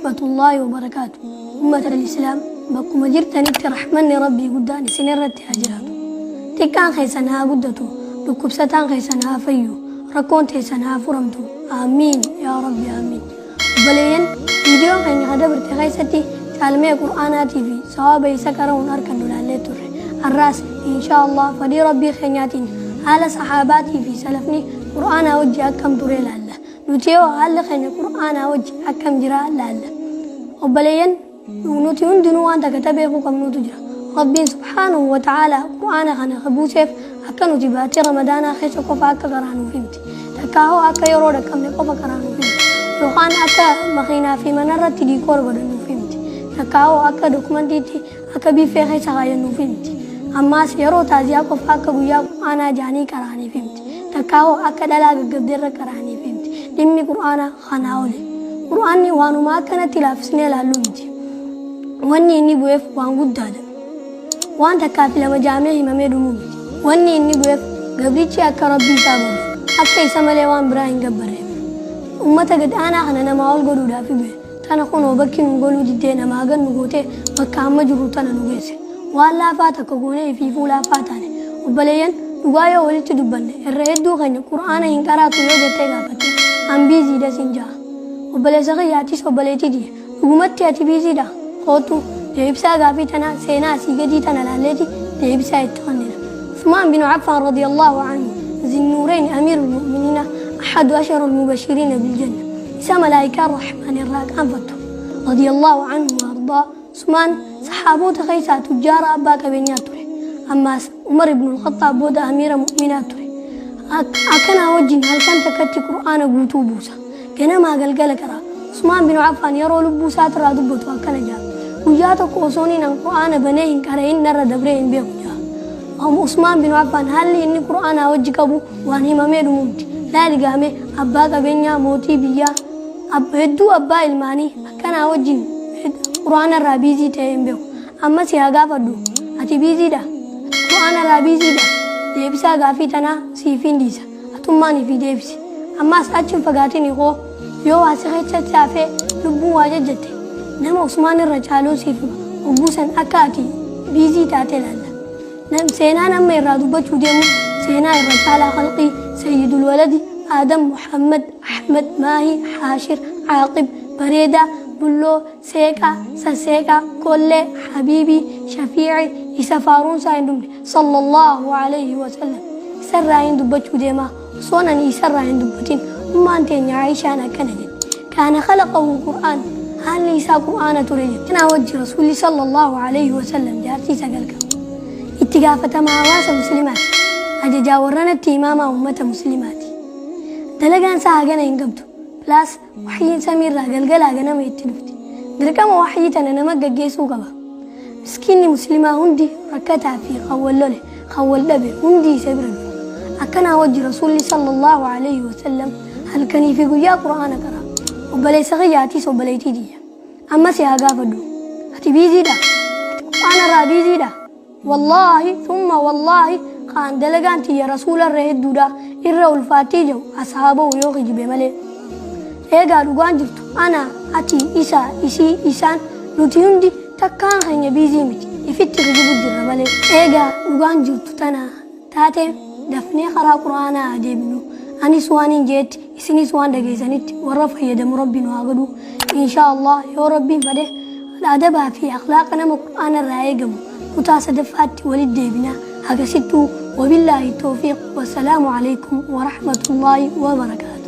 warahmatullaahi wabarakaatu. Ummata Islaam, bakkuma jirtanitti rahmanni Rabbii guddaan isin irratti haa jiraatu. Xiqqaan keessan haa guddatu, dhukkubsataan keessan haa fayyu, rakkoon teessan haa furamtu. Aamiin yaa Rabbi, aamiin. Obboleeyyan, viidiyoon keenya ka dabrte keessatti caalmee Qur'aanaatii fi sawaaba isa qara'uun arkannu laallee turre. Arraas inshaa Allah fadhii Rabbii keenyaatiin haala sahaabaatii fi salafni Qur'aanaa wajji akkam ture laalla. Nuti hoo haalli keenya Qur'aanaa wajji akkam jira laalla. Obboleeyyan, nuti hundinuu waan takka ta beekuu qabnuutu jira. Rabbiin subhaanahu wa ta'aalaa Qur'aana kana ka buuseef akka nuti baatii Ramadaanaa keessa qofa akka qaraanuuf himti. Takkaa hoo akka yeroo dhaqqabne qofa qaraanuuf himti. Yookaan akka makiinaa fi manarratti diikoor godhannuuf himti. Takkaa hoo akka dokumantiitti akka biiffee keessa kaayyannuuf himti. Ammaas yeroo taaziyaa qofa akka guyyaa Qur'aanaa jaanii qaraaniif himti. Takkaa hoo akka dhalaa gaggabdeerra qaraaniif himti. Dhimmi Qur'aanaa kanaa oli. Qur'aanni waanuma akkanatti laaffisnee ilaalluu miti. Wanni inni bu'eef waan guddaadha. Waan takkaa fi lama jaamee himamee dhumuu miti. Wanni inni bu'eef gabrichi akka Rabbii isaa baruuf, akka isa malee waan biraa hin gabbarreef. Ummata gad aanaa kana namaa ol godhuudhaaf bu'e. Tana kunoo bakki nu goluu diddee namaa gad nu gootee bakka amma jirru tana nu geesse. Waan laafaa takka goonee ifiifuu laafaa taane. Obboleeyyan, dhugaa yoo walitti dubbanne, irra hedduu keenya Qur'aana hin qaraatu yoo jettee gaafatte, an busy dha siin ja'a. Obboleessa kiyya, atis obboleettii tiyya, dhugumatti ati busy dha? Koottu, deebsaa gaafii tanaa seenaa asii gadii tana laalleeti deebisaa itti kennina. Usmaan bin Affaan radiyallahu anhu, Zinnuureyni, Amiirul Mu'miniina, ahadu asharul mubashiriina bil janna, isa malaayikaan Rahmaan irraa qaanfattu, radiyallahu anhu wa ardaa. Usmaan saxaaboota keessaa tujjaara abbaa qabeenyaa ture. Ammaas Umar ibnul Khaxxaab booda amiira mu'minaa ture. Akkanaa wajjin halkan takkatti Qur'aana guutuu buusa. Ganamaa galgala qara'a. Usmaan bin Affaan yeroo lubbuu isaatirraa dubbatu akkana jedha. Guyyaa tokko osooniin an Qur'aana banee hin qara'in narra dabree hin beeku jedha. Usmaan bin Affaan haalli inni Qur'aanaa wajji qabu waan himamee dhumu miti. Laali gaamee abbaa qabeenyaa, mootii biyyaa, hedduu abbaa ilmaanii akkanaa wajjin Qur'aana irraa busy ta'ee hin beeku. Amma si haa gaafadhu. Ati busy dha? Ati Qur'aana irraa busy dha? Deebisaa gaafii tanaa siifiin dhiisa. Atummaan ifii deebisi. Ammaas achi hin fagaatin koo, yoo waa si keessatti hafee lubbuun waa jajjatte, nama Usmaan irra caaluun siif hima. Hogguu san akka ati busy taate ilaalla. Seenaan amma irraa dubbachuu deemu seenaa irra caalaa khalqii, Sayyidul Waladi Aadam, Muhammad, Ahmad, Maahii, Haashir, Caaqib, Bareedaa, Bulloo, Seeqaa, Sasseeqaa, Kollee, Habiibii, Shafiici, isa faaruun isaa hin dhumne, Sallallahu alayhi wa sallam. Isarraa hin dubbachuu deemaa. Osoon ani isarraa hin dubbatin, ummaan teenya Aishaan akkana jette: Kaana khalaqahu Qur'aan, haalli isaa Qur'aana ture jette. Kanaa wajji Rasuulli sallallahu alayhi wa sallam jaartii sagal qaba. Itti gaafatamaa hawaasa Muslimaati. Ajajaa warranatti imaamaa ummata Muslimaati. Dalagaan isaa hagana hin qabdu. Plus wahyiin samiirraa galgalaa ganama itti dhufti. Dirqama wahyii tana nama gaggeessuu qaba. Miskiinni Muslimaa hundi, rakkataa fi kan wal lole, kan wal dhabe hundi isa bira dhufa. Akkanaa wajji Rasuulli sallallahu alayhi wa sallam halkanii fi guyyaa Qur'aana qara'a. Obboleessa kiyya, atis obboleettii tiyya. Amma si haa gaafadhu. Ati busy dha? Ati Qur'aana irraa busy dha? Wallaahi thumma wallaahi, kaan dalagaan tiyya Rasuula irra hedduudha, irra ulfaattii jedhu ashaaba'u yoo kijibe malee. Eegaa dhugaan jirtu ana, ati, isa, isii, isaan, nuti hundi takkaan keenya busy miti, ifitti kijibu jirra malee. Eegaa dhugaan jirtu tana taate, dafnee karaa Qur'aanaa haa deebinu. Anis waan hin jeetti, isinis waan dhageessanitti warra fayyadamu Rabbi nu haa godhu. Inshaa Allah, yoo Rabbiin fedhe, adabaa fi akhlaaqa nama Qur'aana irraa eegamu kutaa sadaffaatti walitti deebina. Hagasittuu, wabillaahi tawfiiq, wassalaamu alaykum warahmatullaahi wabarakaatu.